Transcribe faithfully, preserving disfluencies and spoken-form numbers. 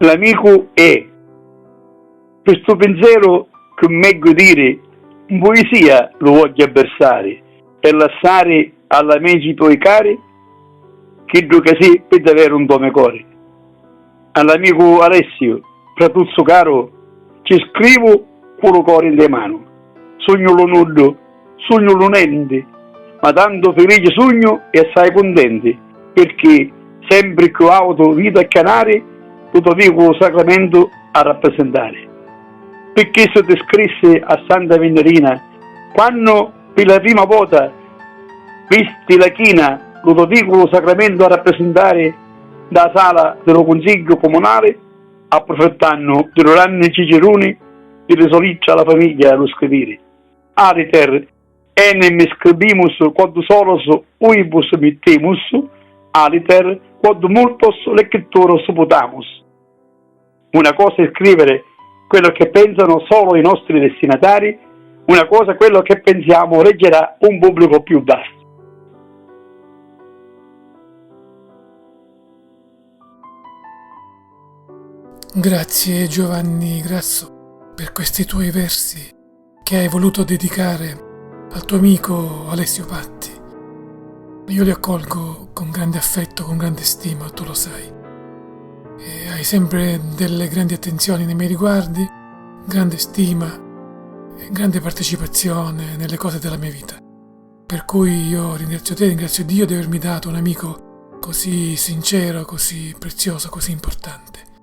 L'amicu è. Pi stu pinzeru cchiù megghiu diri, 'n puisia lu vogghiu abbirsari e lassari a l'amici tuoi cari chiddu ca si pi daveru 'nto me cori. A l'amicu Alessiu, fratuzzu caru, ci scrivu cu lu cori 'nte manu. Sugnu lu nuddu, sugnu lu nenti, ma tantu filici sugnu e assai cuntenti, pirchì sempri cchiù autu vidu acchianari lu to vicu sacramentu a rapprisintari. Pi chissu ti scrissi a Santa Vinnirina, quannu pi la prima vota visti la china lu to vicu sacramentu a rapprisintari nta sala di lu cunsigghiu cumunali, apprufittannu di lu granni ciciruni di li so littra a la famigghia lu scriviri. Aliter enim scribimus quod solos uibus mittimus, aliter quod multos lecciturus putamus. Una cosa è scrivere quello che pensano solo i nostri destinatari, una cosa è quello che pensiamo leggerà un pubblico più vasto. Grazie Giovanni Grasso per questi tuoi versi che hai voluto dedicare al tuo amico Alessio Patti. Io li accolgo con grande affetto, con grande stima, tu lo sai. E hai sempre delle grandi attenzioni nei miei riguardi, grande stima e grande partecipazione nelle cose della mia vita. Per cui io ringrazio te, ringrazio Dio di avermi dato un amico così sincero, così prezioso, così importante.